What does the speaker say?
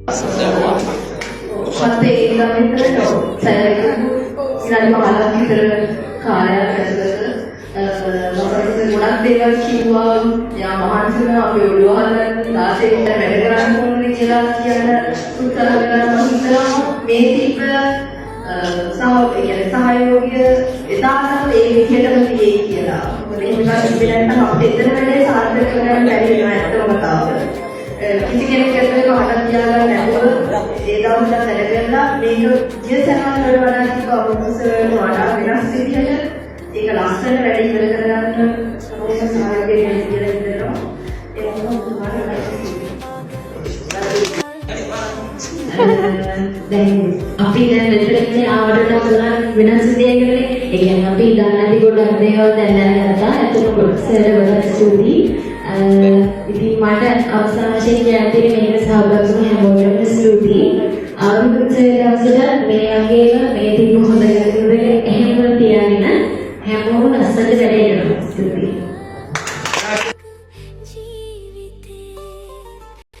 7 ඉඳන් විතර, ඔව්, පැය විනාඩි 15ක් විතර කාලයක් ඇතුළත මම ගොඩක් දේවල් කිව්වා. යා මහන්සි වුණා, අපේ ඔළුව හදන්න 16 ඉඳන් වැඩ කරන්න ඕනේ කියලා කියන්න උත්සාහ කරා. මම හිතනවා මේ තිබ්බ සහ ඒ කියන්නේ සහයෝගය එදාටත් ඒ විදිහටම තියෙයි කියලා. මොකද එහෙම එකක් තිබෙන්නේ නැත්නම් අපිට එතන වැඩේ සාර්ථක කරගන්න බැරි වෙනවා ඇත්තම කතාව. කිසි කෙනෙක් ඇතුලේ කහටක් තියාගන්න නැතුව ඒ දවස් ඉඳන් වැඩ කරලා මේක ගිය සැරවල් වල වඩා තිබ්බ අවුරුදු වලට වඩා වෙනස් විදිහට ඒක ලස්සන වැඩ ඉවර කරගන්න හැමෝම සහයෝගය දෙන්න කියලා හිතනවා. ඒ වගේම ඔබතුමාට දැන් අපි දැන් මෙතන ඉන්නේ ආවට වඩා ගොඩක් වෙනස් විදියකටනේ. ඒ කියන්නේ අපි දන්නේ නැති ගොඩක් දේවල් දැන් දැනගත්තා. ඇත්තටම ගොඩක් සර් ගොඩක් ස්තුතියි. ඉතින් මට අවසාන වශයෙන් කියන්න තියෙන්නේ මේකට සහභාගී වුණු හැමෝටම ස්තුතියි. අවුරුදු උත්සවය දවසට මේ වගේම මේ තිබ්බ හොඳ ගතිය එහෙම තියාගෙන හැමෝම ලස්සනට වැඩ කරනවා. ස්තුතියි.